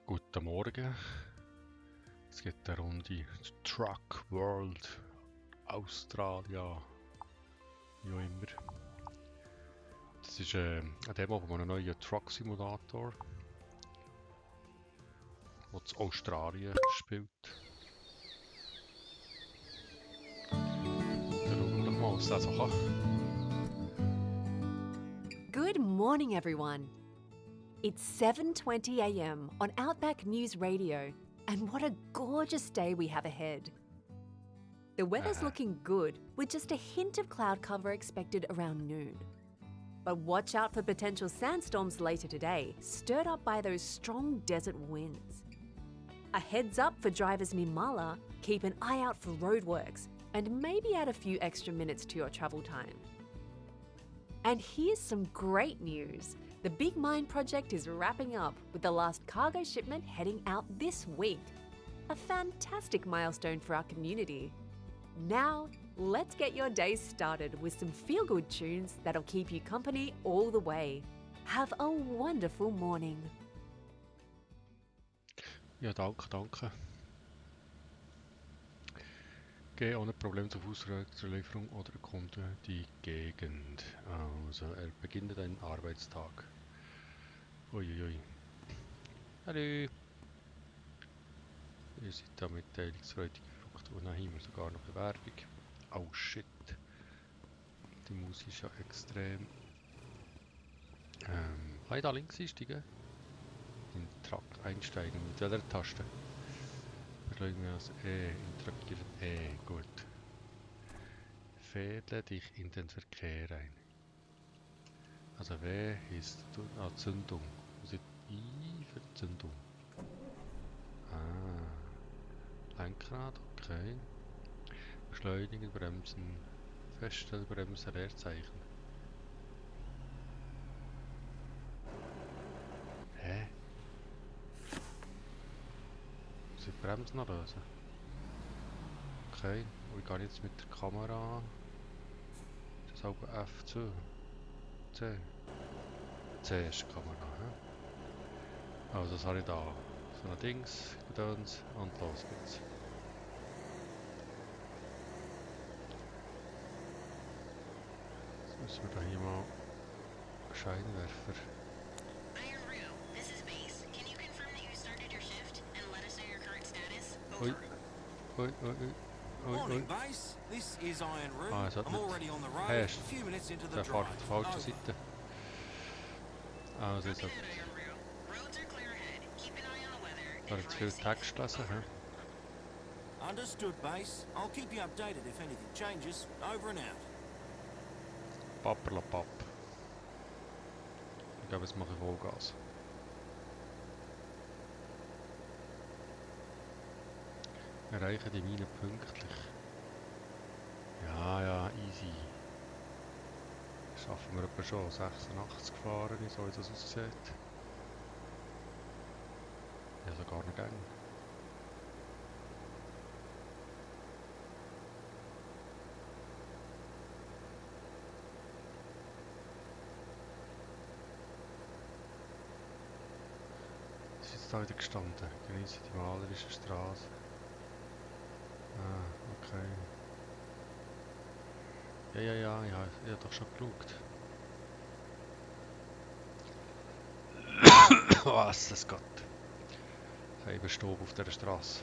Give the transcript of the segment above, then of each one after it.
Guten Morgen. Es geht eine Runde Truck World Australia, wie auch immer. Das ist eine Demo von einem neuen Truck Simulator, der in Australien spielt. Dann schauen wir doch mal, was das so kann. Good morning, everyone. It's 7:20 a.m. on Outback News Radio, and what a gorgeous day we have ahead. The weather's looking good, with just a hint of cloud cover expected around noon. But watch out for potential sandstorms later today, stirred up by those strong desert winds. A heads up for drivers near Mala, keep an eye out for roadworks, and maybe add a few extra minutes to your travel time. And here's some great news. The Big Mine project is wrapping up, with the last cargo shipment heading out this week. A fantastic milestone for our community. Now, let's get your day started with some feel-good tunes that'll keep you company all the way. Have a wonderful morning. Ja, danke. Gehe ohne Probleme zur Fußlieferung oder erkunde die Gegend. Also, er beginnt einen Arbeitstag. Uiuiui. Hallo. Ihr seid da mitteilungsfreudige Frucht und dann haben wir sogar noch Bewerbung. Oh shit. Die Musik ist ja extrem. Kann ich da links einsteigen? In den Truck einsteigen. Mit welcher Taste? Beschleunigen wir das E. Interagieren E. Gut. Fädle dich in den Verkehr ein. Also W ist Zündung. Also I für Zündung. Lenkrad, okay. Beschleunigen, bremsen. Feststellen, bremsen, Leerzeichen. Hä? Muss ich bremsen noch lösen? Okay, und ich gehe jetzt mit der Kamera. Das ist auch F2. C. C ist die Kamera, he? Also das habe ich da. So ein Dings, Gedöns und los geht's. Jetzt müssen wir da hier mal Scheinwerfer. Morning, base. This is Iron Room. I'm already on the road. Hey, A few minutes into the der drive. fährt auf die falsche Seite. Also jetzt habe ich zu viel Text gelesen, he? Understood, base. I'll keep you updated if anything changes. Over and out. Papperlapapp. Ich glaube, jetzt mache ich Vollgas. Erreichen die Mine pünktlich. Ja, easy. Schaffen wir etwa schon. 86 gefahren, so wie das aussieht. Ja, sogar nicht eng. Was ist jetzt da wieder gestanden? Genieße die malerische Straße. Okay. Ja, ich habe doch schon geschaut. Was, das geht. Kein Staub auf dieser Straße.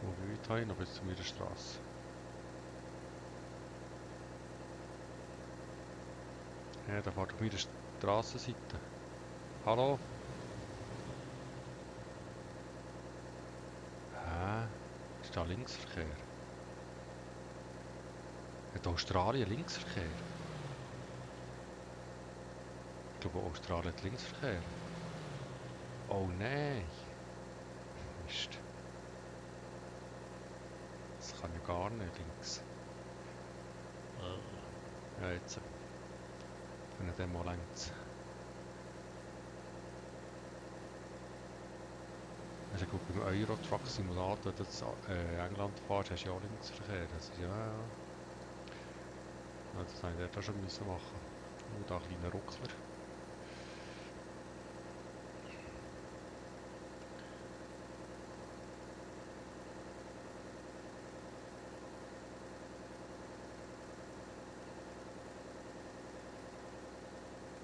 Wie weit habe ich noch bis zu meiner Straße? Ja, da fährt auf meiner Strassenseite. Hallo? Ist da Linksverkehr? Hat Australien Linksverkehr? Ich glaube, Australien hat Linksverkehr. Oh nein! Mist. Das kann ja gar nicht links. Ja, jetzt. Wenn er den mal lenkt. Also gut, beim Euro Truck Simulator, das England fährst, hast du ja auch Linksverkehr. Das ist ja. Das hätte ich dort auch schon machen. Und da ein kleiner Ruckler.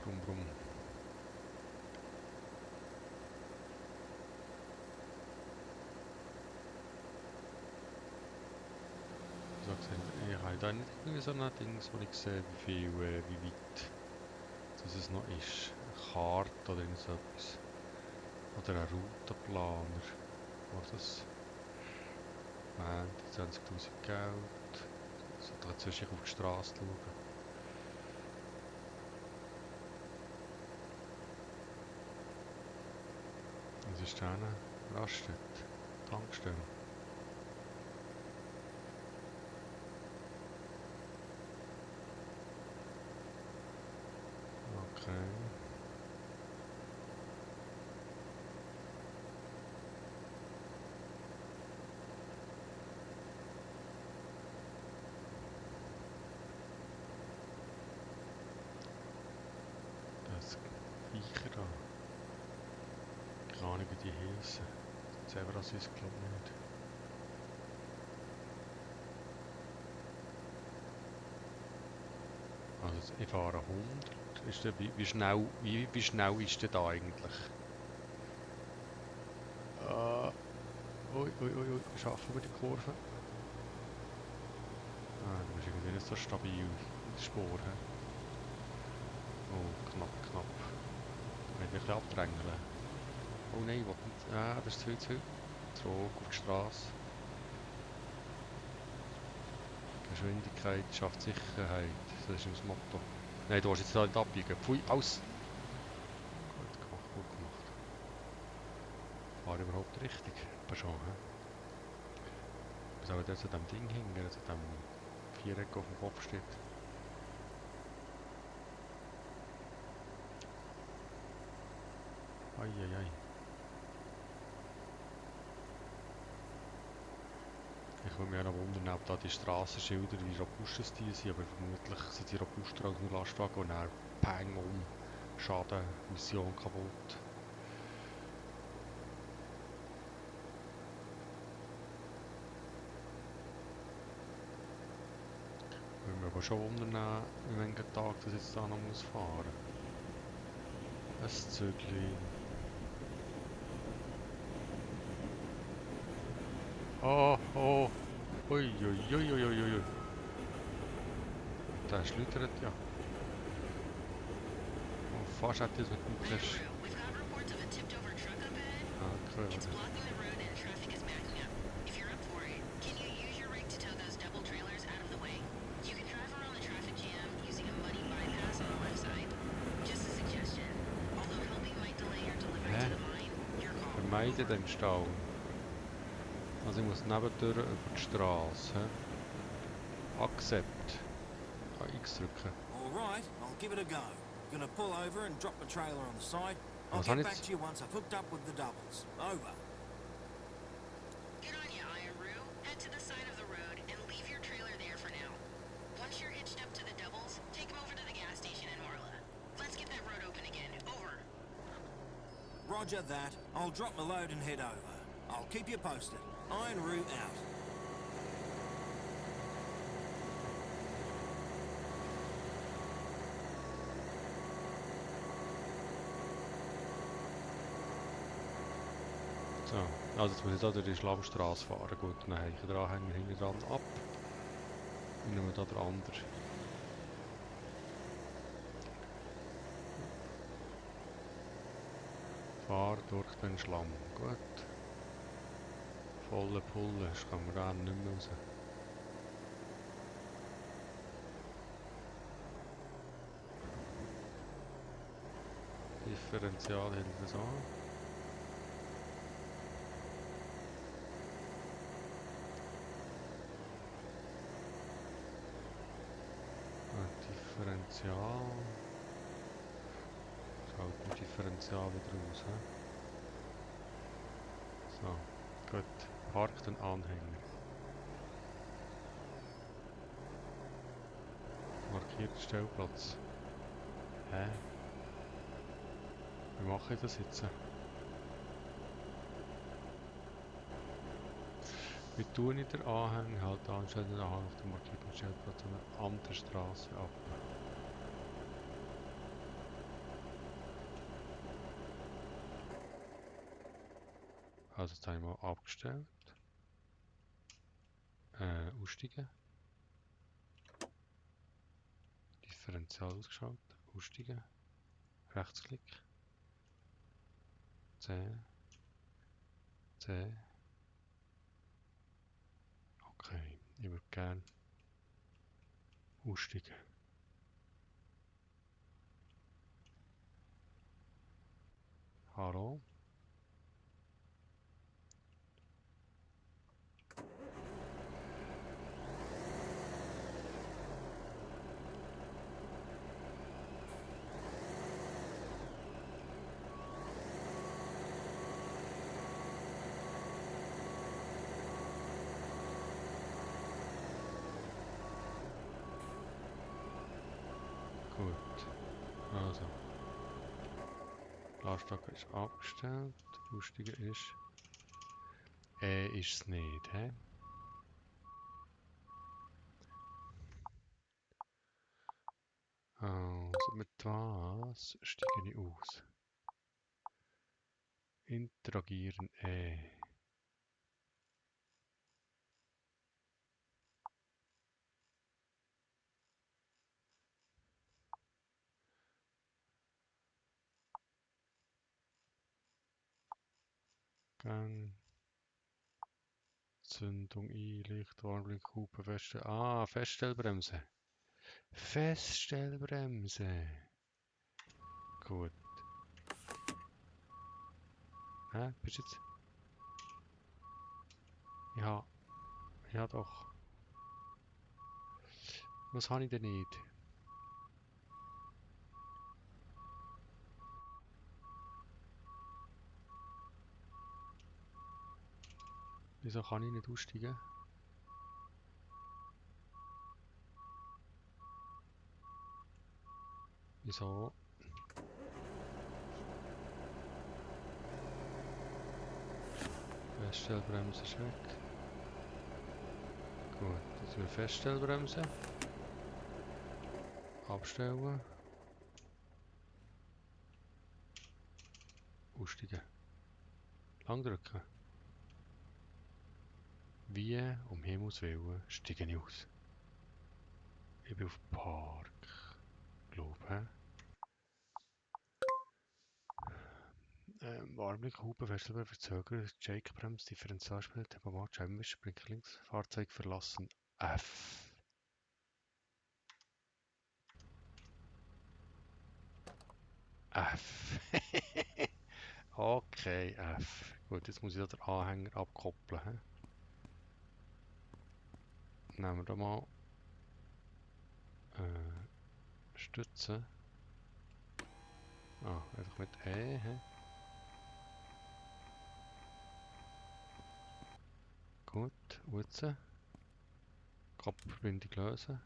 Brumm, brumm. So gesehen, ich habe da nicht irgendwie so ein Ding, wo ich sehe, wie weit dass es noch ist. Eine Karte oder irgend so etwas. Oder ein Routenplaner. Wo das 20'000 Geld. So, da zwischendurch auf die Straße schauen. Was ist da? Raststätte. Tankstelle. Okay. Das Viecher da. Keine Ahnung, wie die heissen. Zebras ist glaube ich nicht. Also ich fahre 100. Ist der, wie schnell ist der da eigentlich? Ui, schaffen wir die Kurve? Ah, du bist irgendwie nicht so stabil in der Spur. He? Oh, knapp. Ich will ein bisschen abdrängeln. Oh nein, ich will nicht. Ah, das ist zu viel. Zurück auf die Straße. Geschwindigkeit schafft Sicherheit. Das ist das Motto. Nein, du hast jetzt da nicht abbiegen. Pfui, aus! Gut gemacht. Fahre überhaupt richtig? Aber schon, hä? Was soll der zu dem Ding hängen, zu dem Viereck auf dem Kopf steht? Eieiei. Ich würde mich auch noch wundern, ob da die Strassenschilder, wie robust die sind, aber vermutlich sind die robuster als nur Lastwagen und dann Peng um. Schaden, Mission kaputt. Ich würde mich aber schon wundern, wie welchen Tag das jetzt da noch muss fahren. Ein Zügli. Oh. Ui. Der schlittert ja. Oh, fast hat das mit dem Clash. Ah, okay. Vermeide den Stau. Also ich muss nebendurch über die Straße. Accept. X drücken. Alright, I'll give it a go. Gonna pull over and drop the trailer on the side. I'll Was get habe back ich to you once I've hooked up with the doubles. Over. Good on you, Iron Roo. Head to the side of the road and leave your trailer there for now. Once you're hitched up to the doubles, take them over to the gas station in Marla. Let's get that road open again. Over. Roger that. I'll drop my load and head over. I'll keep you posted. Iron Roo out. So, also jetzt muss ich da durch die Schlammstrasse fahren. Gut, dann habe ich den Anhänger hinten dran ab. Und nehmen wir da den anderen. Fahr durch den Schlamm. Gut. Volle Pulle, das kann man da nicht mehr raus. Differential hinten so. Differential. Schaut ein Differential wieder aus. He? So, gut. Park den Anhänger. Markiert Stellplatz. Hä? Wie mache ich das jetzt? Wie tue ich den Anhang halt anstellen den Anhang auf dem markierten Stellplatz an einer anderen Straße ab? Also das habe ich mal abgestellt. Aussteigen. Differential ausgeschaltet. Aussteigen. Rechtsklick. C. C. Okay. Ich würde gerne aussteigen. Hallo? Gut. Also. Lautstärke ist abgestellt. Aussteigen ist... ist es nicht, hä? Also mit was steige ich aus? Interagieren, Gang. Zündung ein, Licht, Warnblick, Hupe, Feststell... Ah, Feststellbremse. Feststellbremse. Gut. Hä? Bist du jetzt... Ja. Ja doch. Was habe ich denn nicht? Wieso kann ich nicht aussteigen? Wieso? Feststellbremse ist weg. Gut, jetzt wieder Feststellbremse. Abstellen. Aussteigen. Lang drücken. Wie um Himmels Willen steige ich aus? Ich bin auf Park. Glaube, hä? Warnblick, Hupe, Feststellbremse, Verzögerung, Jake-Bremse, Differentialspiel, Tempomat, Scheibenwischer, Blinker links, Fahrzeug verlassen. F. F. Okay, F. Gut, jetzt muss ich da den Anhänger abkoppeln. He? Nehmen wir da mal Stützen. Ah, einfach mit E. He? Gut, jetzt. Kopfverbindung lösen.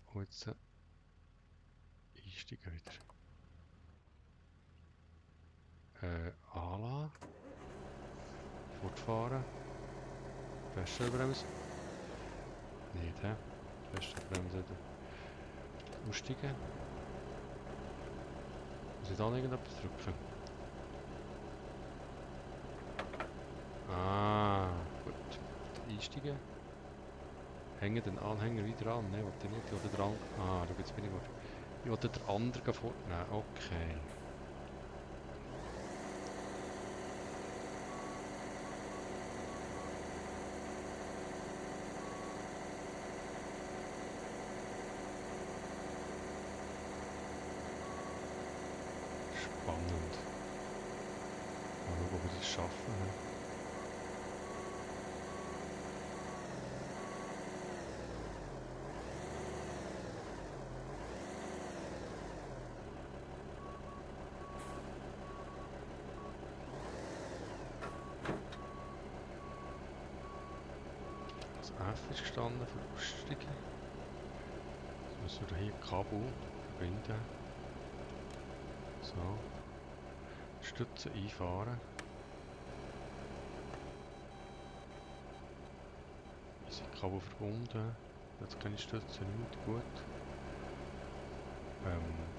Und jetzt einsteigen wieder. Anlassen. Fortfahren. Feststellbremse. Nicht, hä? Feststellbremse wieder. Aussteigen. Muss ich da noch irgendetwas drücken? Ah, gut. Einsteigen. Hänge den Anhänger wieder an. Ne, wollte ich nicht. Ich wollte den Ah, schau, jetzt bin ich gut. Ich wollte den anderen fortnehmen. Okay. Spannend. Mal schauen, ob wir das schaffen. Ne? Das F ist gestanden für Aussteigen. Müssen wir hier Kabel verbinden. So. Stütze einfahren. Ist die Kabel verbunden? Jetzt keine Stütze, nicht gut.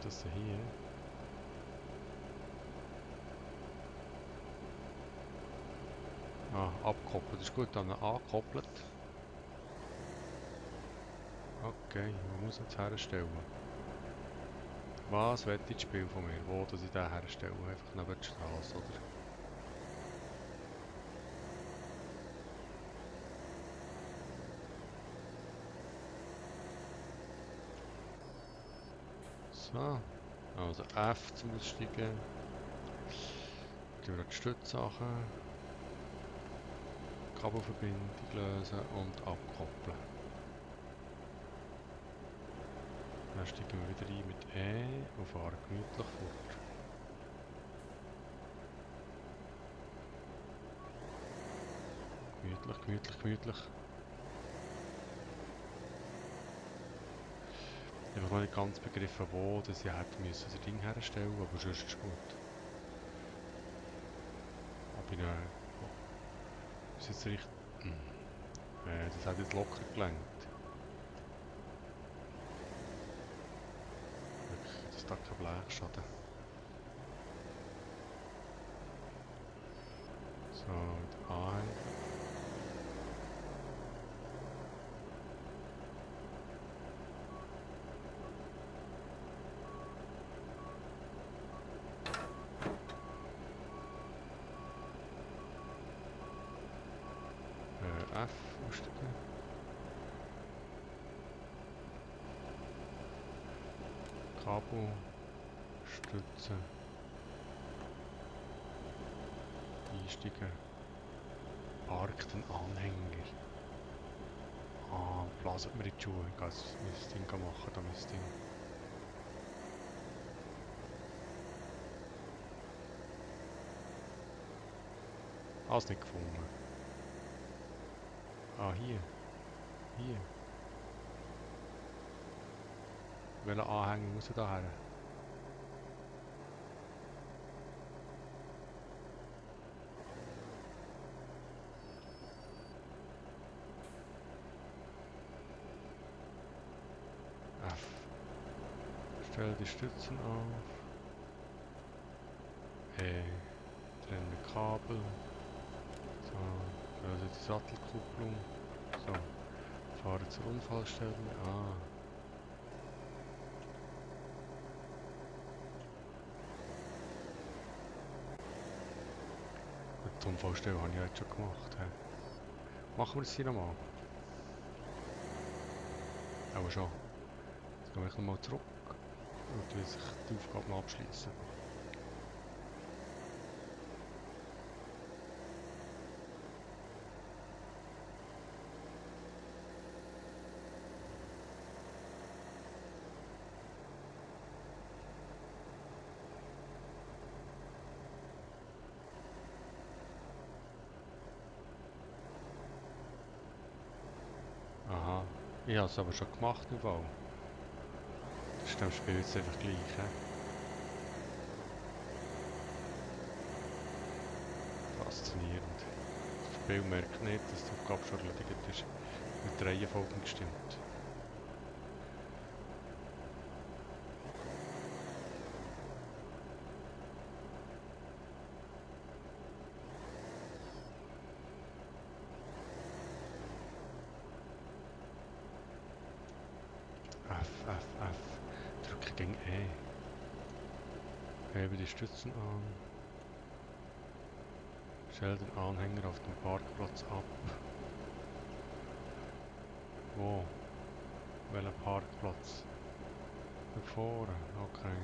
Das hier. Abkoppelt. Das ist gut, dann angekoppelt. Okay, wo muss ich jetzt herstellen? Was will das Spiel von mir? Wo dass ich den herstelle? Einfach neben der Straße, oder? So. Also F zum Aussteigen. Gehen wir die Stützsachen. Kabelverbindung lösen und abkoppeln. Dann steigen wir wieder ein mit E und fahren gemütlich fort. Gemütlich, gemütlich, gemütlich. Ich habe noch nicht ganz begriffen, wo dass ich hätte müssen das Ding herstellen, aber sonst ist es gut. Aber ich ist jetzt richtig. Das hat jetzt locker gelenkt. Wirklich, das ist da kein Blechschaden. So, mit anhängen. F aussteigen. Kabel, Stütze, einsteigen, parkt den Anhänger. Blaset mir in die Schuhe, ich kann das Ding machen, da mein Ding. Hast nicht gefunden. Hier. Hier. Welcher Anhänger muss ich da her? F. Stelle die Stützen auf. Trenne Kabel. So, löse die Sattelkupplung. So, fahre zur Unfallstelle. Die Unfallstelle habe ich jetzt schon gemacht. He. Machen wir das hier nochmal? Aber schon. Jetzt gehe ich nochmal zurück und will sich die Aufgabe noch abschließen. Aha, ich habe es aber schon gemacht im Fall. Das ist dem Spiel jetzt einfach gleich. He? Faszinierend. Das Spiel merkt nicht, dass die Aufgabe schon erledigt ist. Mit der Reihenfolge gestimmt. F. Drücke gegen E. Hebe die Stützen an. Stell den Anhänger auf dem Parkplatz ab. Wo? Welcher Parkplatz? Da vorne, okay.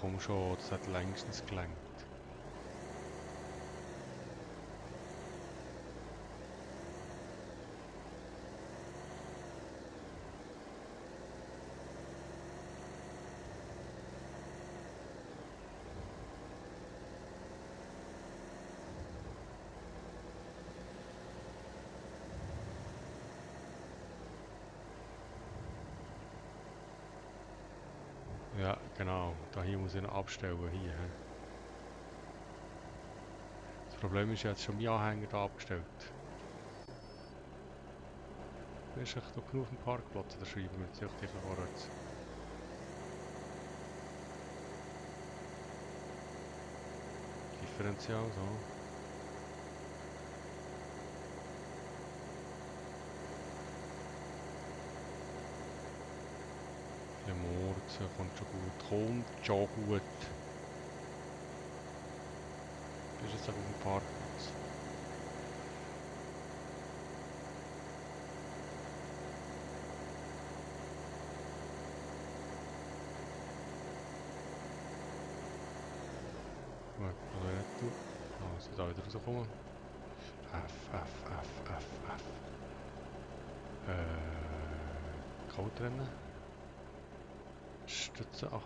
Komm schon, das hat längstens gelangt. Genau, da hier muss ich noch abstellen. Hier. He. Das Problem ist, jetzt schon mein Anhänger da abgestellt. Ist echt noch genug auf dem Parkplatz, da schreiben wir jetzt echt vorwärts. Differential so. Der Murzen kommt schon gut. Kommt schon gut. Bist jetzt auch auf dem Parkplatz. Gut, also also da wieder rauskommen. F. Kalt rennen. Stütze auch.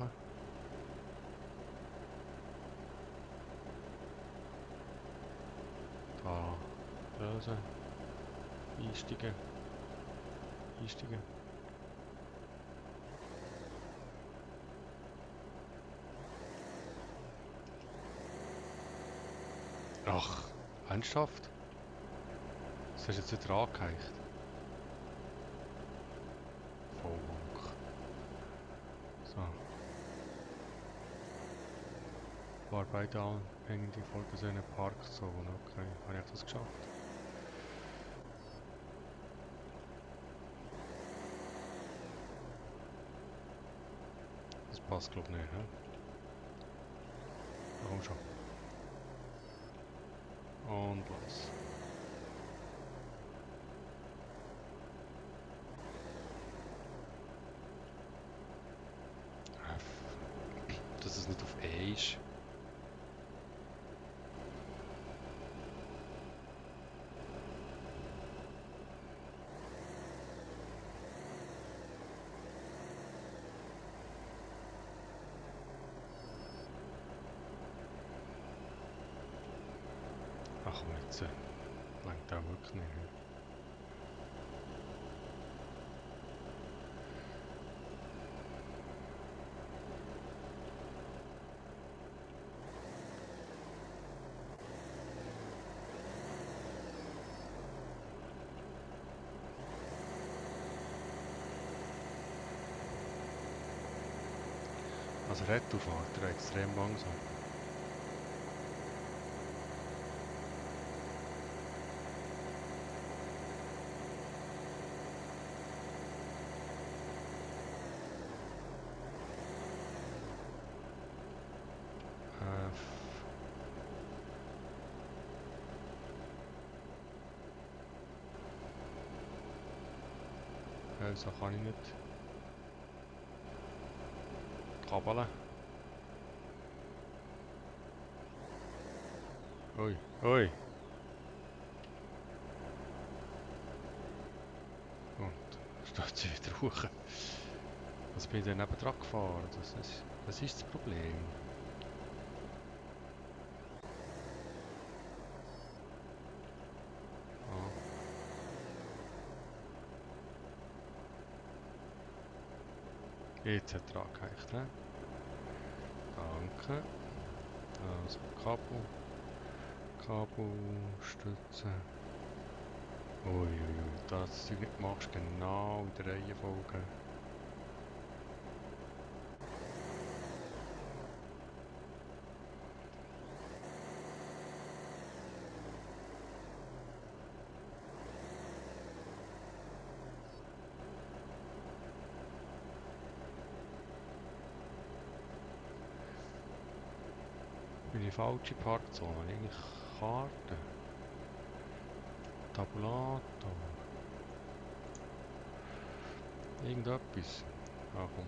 Da lösen. Einsteigen. Einsteigen. Ach, ernsthaft? Das hast du jetzt wieder angeheicht. Vollmonk. So. War beide anhängende vorgesehene Parkzone. Okay, habe ich das geschafft? Das passt glaube ich nicht, ne? Komm schon. Und los. Dass es nicht auf E ist. Ach komm jetzt, langt auch wirklich nicht. Also Retour fährt er extrem langsam. So kann ich nicht. Kabeln. Ui, ui. Und steht sie wieder hoch. Also bin ich dann neben dran gefahren. Das ist das Problem. Jetzt hat er angeheicht, ne? Danke. Also Kabel, Stütze. Uiuiui, das Zeug nicht machst, genau in der Reihenfolge. Bin ich falsche Parkzone? Eigentlich Karte. Tabulator. Irgendetwas. Ah komm.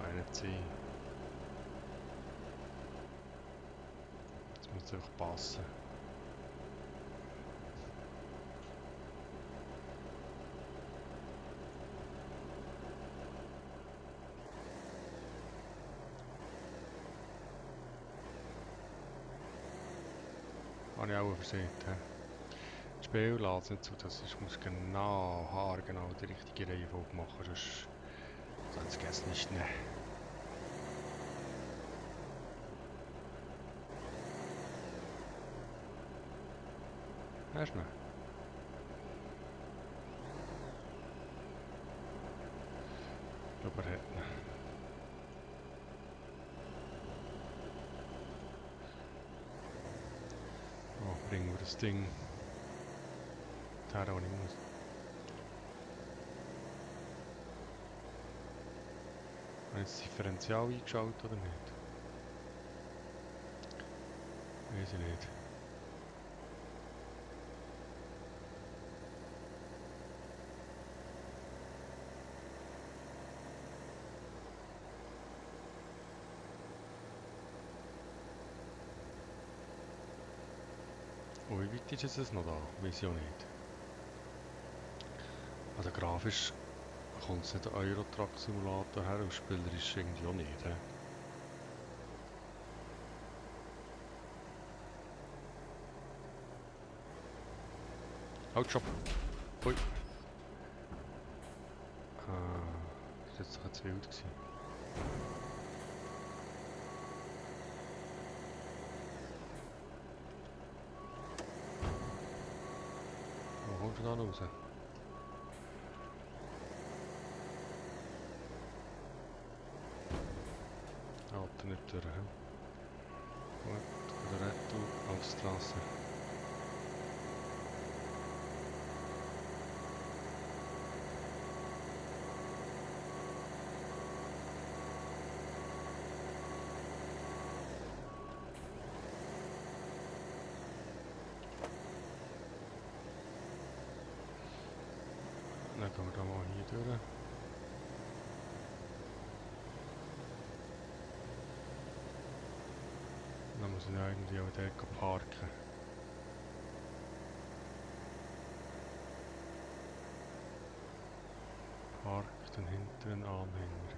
Eine C. Jetzt muss es einfach passen. Habe ich auch versehen. Das Spiel lässt nicht zu, das ist, muss genau, haargenau die richtige Reihenfolge machen, sonst geht es nicht. Hast du ihn? Ich glaube, er hat ihn. Oh, bringen wir das Ding daher, wo ich muss. Habe ich das Differential eingeschaltet oder nicht? Weiß ich nicht. Und wie weit ist es noch da? Weiß ich auch nicht. Also grafisch kommt es nicht der Euro-Truck Simulator her und spielerisch irgendwie auch nicht. He? Halt, stopp! Ui! Das war jetzt doch zu wild gewesen. Wo kommst du da raus? Alter, nicht durch. He? Gut, der Retour auf die Straße. Dann gehen wir da mal hier durch. Dann muss ich irgendwie auch dort parken. Park den hinteren Anhänger.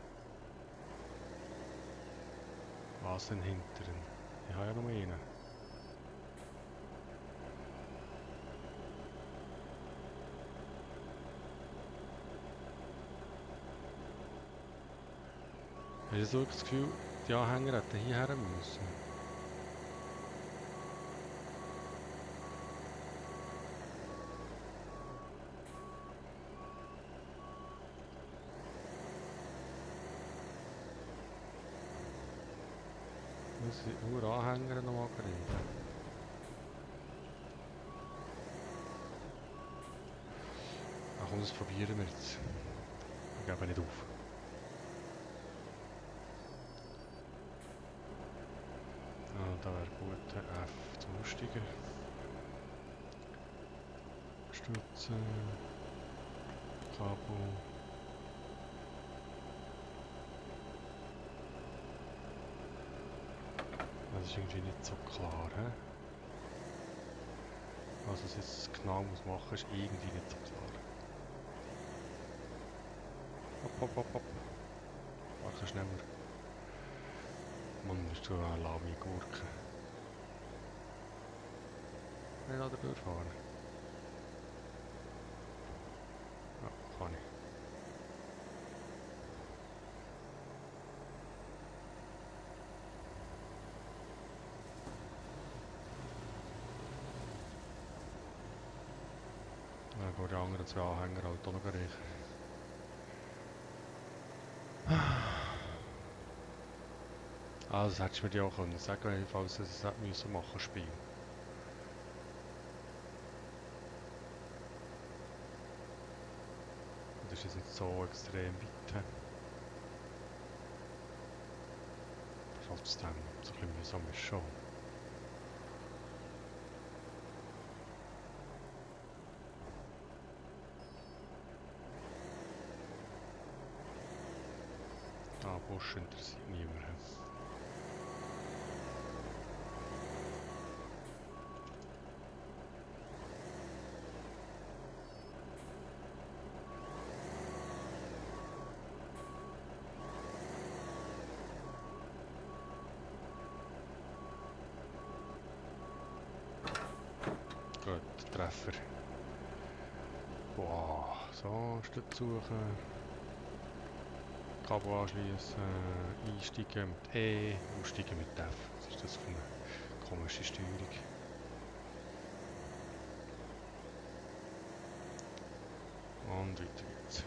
Was den hinteren? Ich habe ja nur einen. Hast du so das Gefühl, die Anhänger hätten hierher müssen? Muss ich nur Anhänger nochmal kriegen? Ach komm, das probieren wir jetzt. Ich gebe nicht auf. Ah, da wäre gut, F zum Aussteigen. Stützen. Kabel. Das ist irgendwie nicht so klar, he? Was es jetzt genau muss machen, ist irgendwie nicht so klar. Hopp, hopp, hopp, hopp. Mach schneller. Mann, bist du eine lahme Gurke. Kann ich da durchfahren? Ja, kann ich. Dann gehen die anderen zwei Anhänger halt auch noch reichen. Ah, das hättest du mir dir auch können sagen, falls ich es nicht müssen machen Spiel. Das ist jetzt nicht so extrem weit. Trotzdem, so ein bisschen mühsam ist schon. Ah, Busch interessiert niemanden. Gut, Treffer. Boah, so Stück suchen. Kabel anschließen, einsteigen mit E, aussteigen mit F. Was ist das für eine komische Steuerung? Und weiter geht's.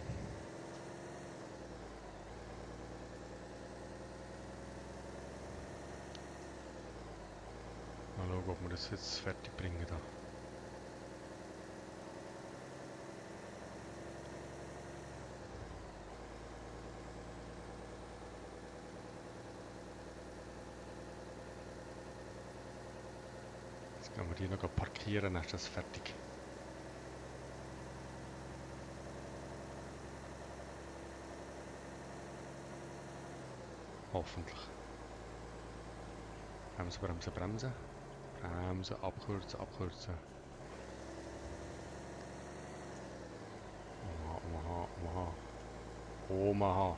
Mal schauen, ob wir das jetzt fertig bringen da. Jetzt gehen wir die noch parkieren, dann ist das fertig. Hoffentlich. Bremsen, bremsen, bremsen. Bremsen, abkürzen, abkürzen. Omaha, Omaha, Omaha. Omaha.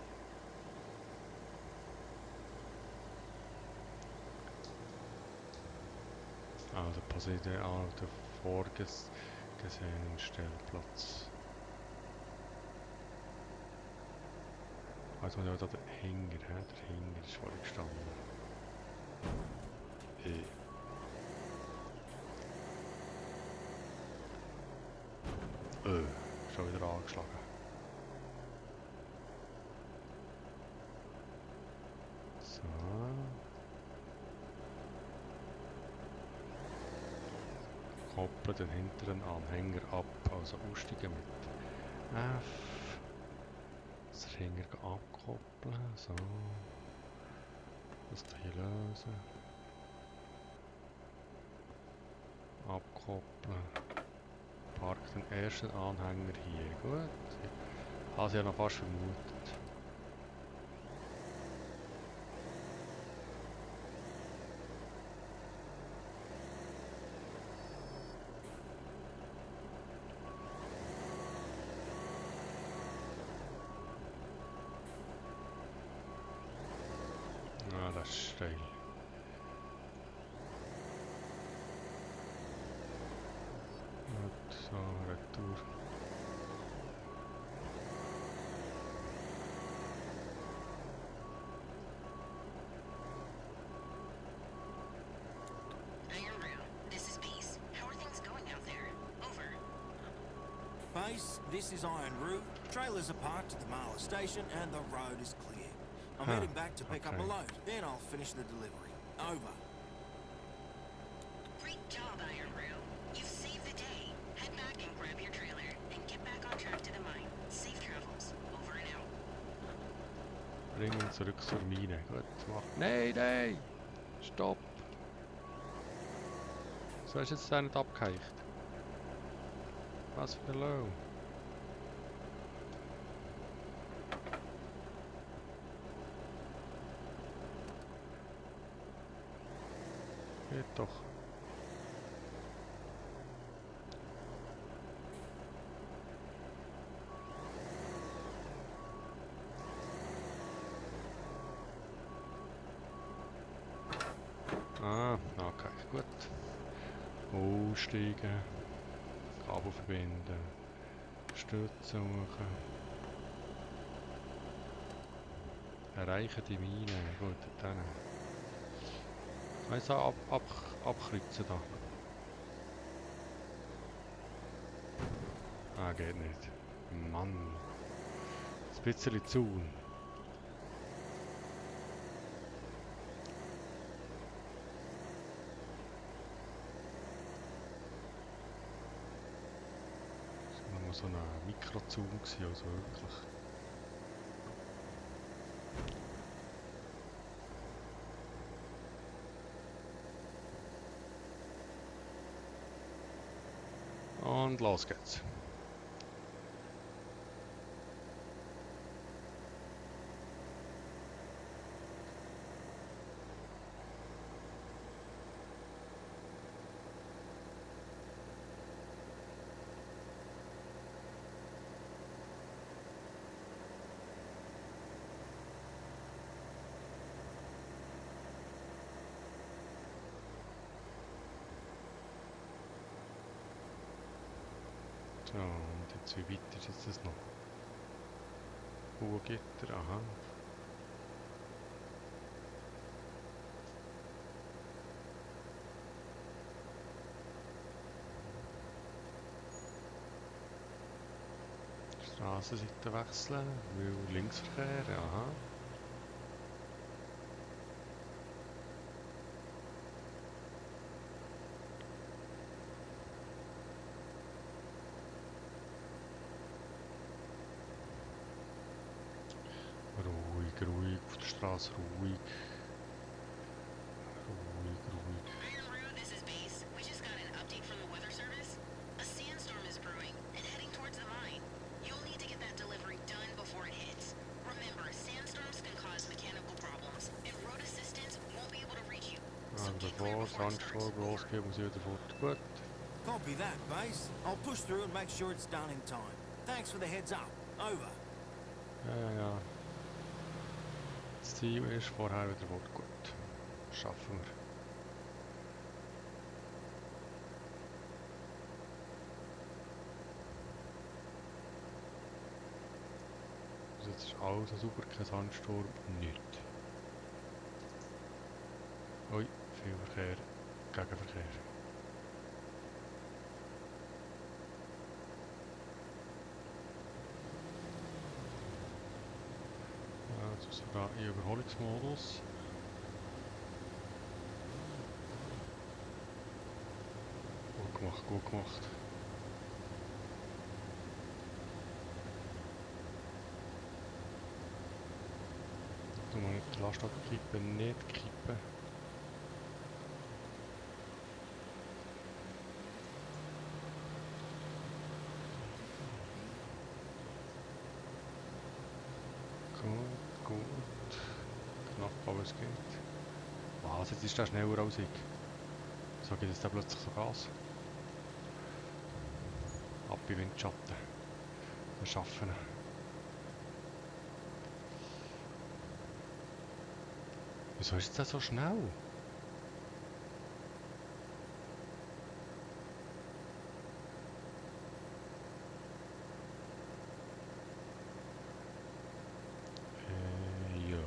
Also passiert an der vorgesehenen Stellplatz. Also ja, da der Hänger, der Hänger ist vorhin gestanden. Schon wieder angeschlagen. So. Koppeln den hinteren Anhänger ab, also aussteigen mit F. Das Hänger abkoppeln, so. Das hier lösen. Abkoppeln. Park den ersten Anhänger hier. Gut. Habe ich ja noch fast vermutet. Ah, das ist steil. Gut, so, Retour. Iron Room, this is Peace. How are things going out there? Over. Base, this is Iron Roo. Trailers are parked at the Marla station and the road is clear. I'm Huh, heading back to pick up a okay. load. Then I'll finish the delivery. Over. Great job, Iron Room. You've saved the day. Head back and grab your trailer and get back on track to the mine. Safe travels. Over and out. Bring ihn zurück zur Mine. Gut, mach. Nein, nein! Stopp! So ist jetzt der nicht abgeheicht. Was für ein Low? Geht doch. Ah, okay, gut. Aussteigen. Kabel verbinden. Stütze suchen. Erreichen die Mine. Gut, dann. Kann ich so abkreuzen da? Ah, geht nicht. Mann. Ein bisschen Zaun. Das war nochmal so ein Mikrozaun gewesen, also wirklich. Und los geht's. So, und jetzt wie weit ist jetzt das noch? Uhrgitter, aha. Strassenseite wechseln, weil Linksverkehr, aha. Ruhig, auf der Straße, ruhig. Ruhig. Iron Rue, this is Base. We just got an update from the weather service. A sandstorm is brewing and heading towards the mine. You'll need to get that delivery done before it hits. Remember, sandstorms can cause mechanical problems, and road assistance won't be able to reach you. So Also get clear bevor before it Sandsturm starts. Over. losgeht, muss ich wieder fort. Gut. Copy that, Base. I'll push through and make sure it's done in time. Thanks for the heads up. Over. Ja. Das Ziel ist vorher wieder fort. Gut. Schaffen wir. Also jetzt ist alles super, kein Sandsturm, nichts. Ui, viel Verkehr, Gegenverkehr. Ja, jetzt ist sogar in Überholungsmodus. Gut gemacht. Du musst nicht die Last abkippen, nicht kippen. Gut. Knapp, aber es geht. Was, jetzt ist der schneller als ich. So geht es dann plötzlich so Gas. Ab in Windschatten. Wir schaffen ihn. Wieso ist das so schnell? Ja.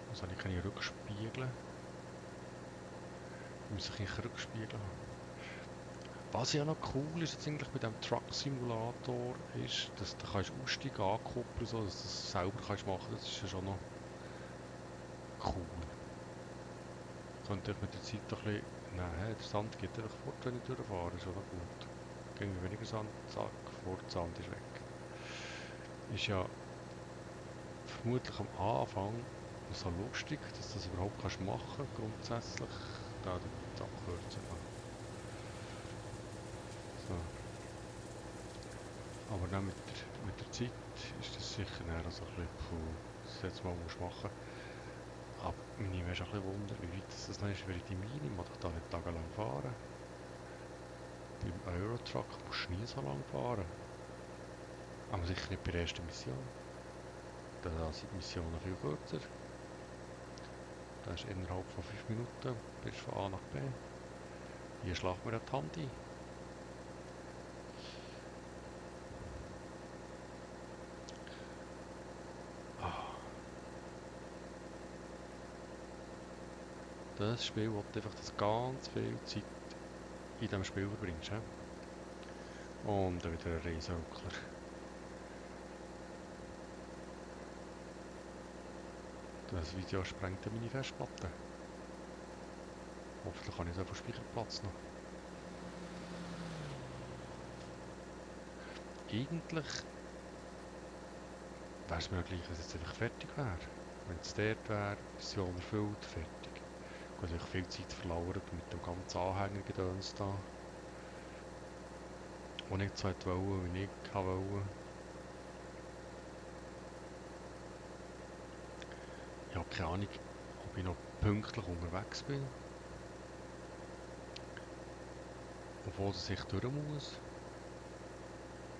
Also ich kann hier rückspiegeln. Ich muss ich rückspiegeln. Was ja noch cool ist jetzt eigentlich bei dem Truck Simulator ist, dass du kannst Ausstieg ankuppeln, so dass du das selber kannst machen. Das ist ja schon noch cool. Könnte ich mit der Zeit ein bisschen... Nein, der Sand geht einfach fort, wenn ich durchfahre. Ist schon noch gut. Gehen wir weniger Sand, zack, fort, der Sand ist weg. Ist ja vermutlich am Anfang so lustig, dass du das überhaupt kannst machen, grundsätzlich. Da den abkürzen kann. So. Aber dann mit der Zeit ist das sicher dann also ein bisschen, das jetzt mal musst machen. Aber mich nimmt schon ein bisschen Wunder, wie weit das noch ist, weil ich die Mine muss ich da nicht tagelang fahren. Beim Eurotruck musst du nie so lang fahren. Aber sicher nicht bei der ersten Mission. Da sind die Missionen viel kürzer. Da ist innerhalb von 5 Minuten bist du von A nach B. Hier schlagen wir die Hand ein. Das Spiel will einfach, dass du ganz viel Zeit in diesem Spiel verbringst. He? Und dann wieder ein Riesenruckler. Das Video sprengt meine Festplatte. Hoffentlich habe ich so viel Speicherplatz noch. Eigentlich wäre es mir ja gleich, dass es jetzt einfach fertig wäre. Wenn es dort wäre, Mission erfüllt, fertig. Gut, ich habe viel Zeit verloren mit dem ganzen Anhängergedöns da. Und nicht so wollte, wie ich wollte. Ich habe keine Ahnung, ob ich noch pünktlich unterwegs bin. Obwohl es sich durch muss.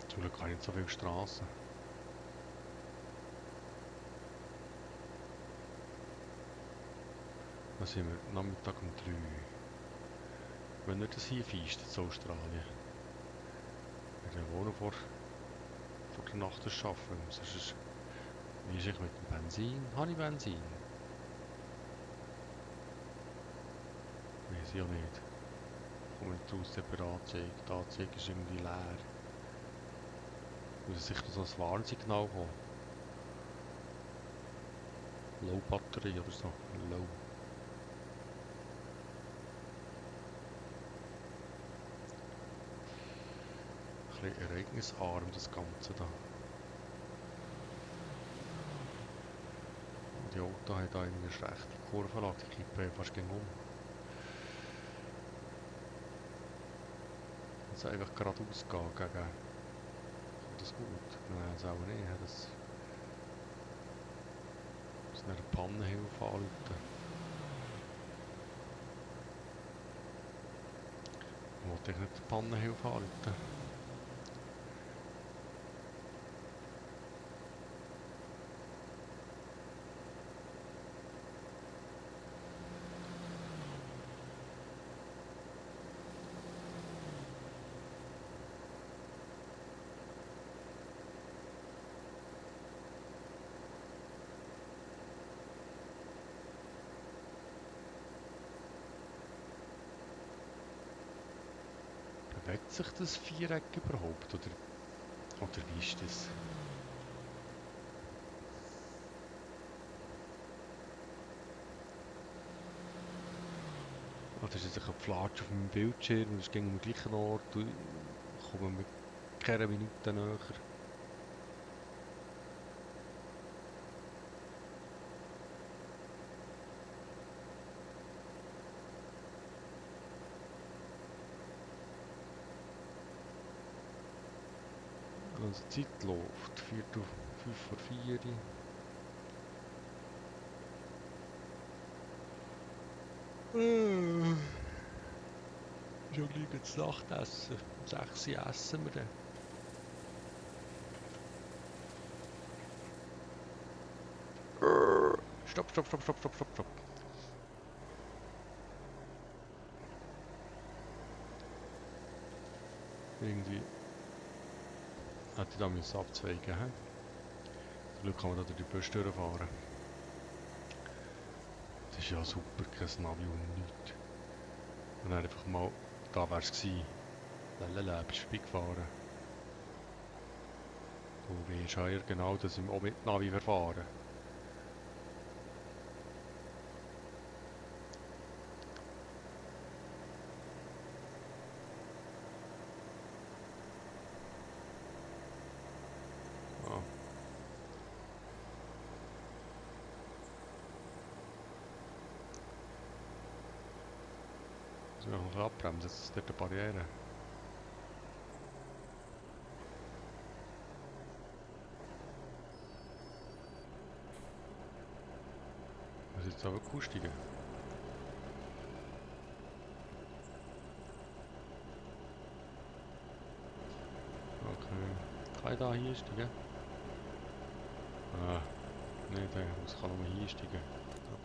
Zum Glück habe ich nicht so viele Straßen. Da sind wir Nachmittag um 3. Wenn wir das hier feisten in Australien. Wir wohnen vor der Nacht arbeiten. Sonst wie ist ich mit dem Benzin? Habe ich Benzin? Weiß ich ja nicht. Komme nicht raus, die Anzeige. Die Anzeige ist irgendwie leer. muss sicher so ein Warnsignal kommen. Low Batterie oder so. Low. Ein bisschen ereignisarm das Ganze da. Und die Autos haben da irgendwie eine schlechte Kurvenlage, die kippen fast gegen um. Jetzt einfach geradeaus gehen gegen... Kommt das gut? Nein, das auch nicht. Das muss eine Pannenhilfe anrufen. Ich wollte nicht die Pannenhilfe anrufen. Bewegt sich das Viereck überhaupt? Oder wie ist das? Oder ist es ein Flatsch auf meinem Bildschirm und es ging am gleichen Ort und kommen wir keine Minute näher? Also die Zeit läuft, 5 vor 4. Schon gleich das Nachtessen. Um 6 Uhr essen wir dann. Stopp, stopp, stopp, stopp, stopp, stopp, stopp. Irgendwie hätte ich da müssen abzweigen müssen. Zum Glück kann man da durch die Bösch durchfahren. Das ist ja super, kein Navi und nichts. Und dann einfach mal, da wäre es gewesen. Lalala, bist du vorbeigefahren. Du weißt ja genau, dass ich auch mit Navi verfahren. Muss ich noch abbremsen, das ist dort eine Barriere. Muss ich jetzt aber aussteigen? Okay. Kann ich da hier steigen? Ah, nein, ich kann nur hier steigen.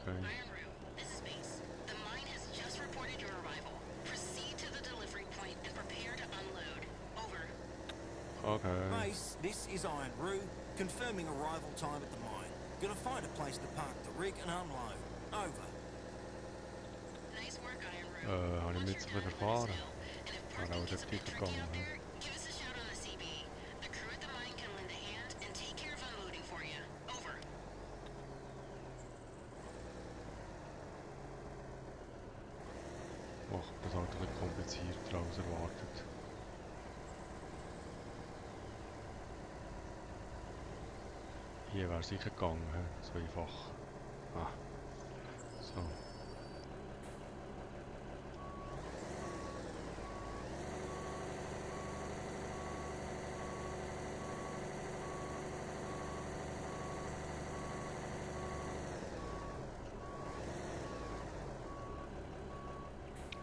Okay. Iron Room, this is Base. The mine has just reported your arrival. Proceed to the delivery point and prepare to unload. Over. Okay. Base, this is Iron Roo, confirming arrival time at the mine. Gonna find a place to park the rig and unload. Over. Nice work, Iron Room. Habe ich mich jetzt ein bisschen verfahren? And if Aber parking auch gets dort a bit tricky gegangen. out there, give us a shout on the CB. The crew at the mine can lend a hand and take care of unloading for you. Over. Macht das halt ein bisschen komplizierter als erwartet. Hier wäre es sicher gegangen, so einfach. Ah, so.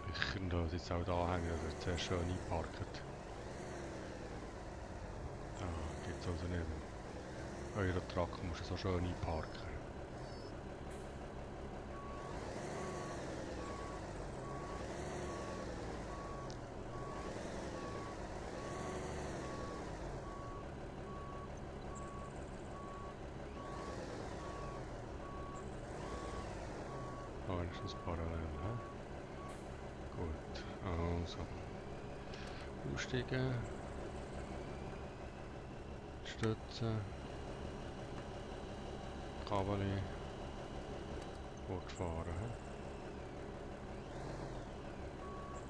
Ich könnte jetzt auch da hängen, dass es sehr schön einparkt. Ah, geht's also nicht. Eurotruck musst du so schön einparken. Wenigstens parallel, hä? Gut, also. Aussteigen. Stützen. Kabeli. Gut gefahren. He?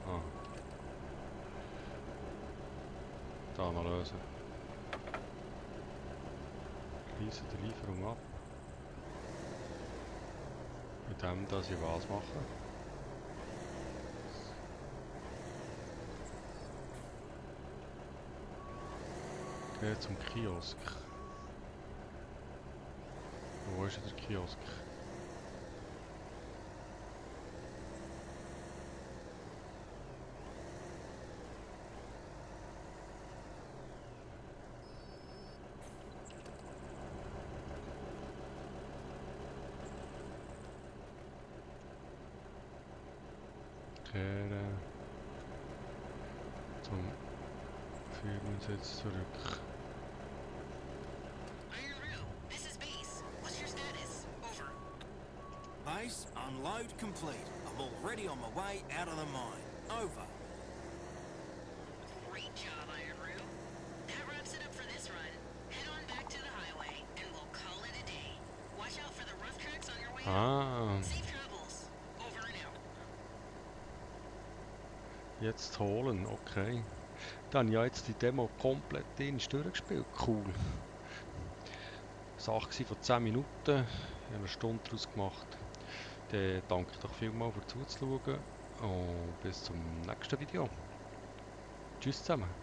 Ah. Da mal lösen. Schließen die Lieferung ab. Mit dem, dass ich was mache. Gehe zum Kiosk. Wo ist der Kiosk? Kehren zum Firmensitz zurück. Iron Rue, this is base. What's your status? Over. Base, unload complete. I'm already on my way out of the mine. Over. Great job, Iron Rue. That wraps it up for this run. Head on back to the highway, and we'll call it a day. Watch out for the rough tracks on your way Ah, home. Safe travels. Over and out. jetzt holen, okay. Dann ja jetzt die Demo komplett durchgespielt, cool. Sache von 10 Minuten, ich habe eine Stunde daraus gemacht. Dann danke ich doch vielmals für zuzuschauen und bis zum nächsten Video. Tschüss zusammen.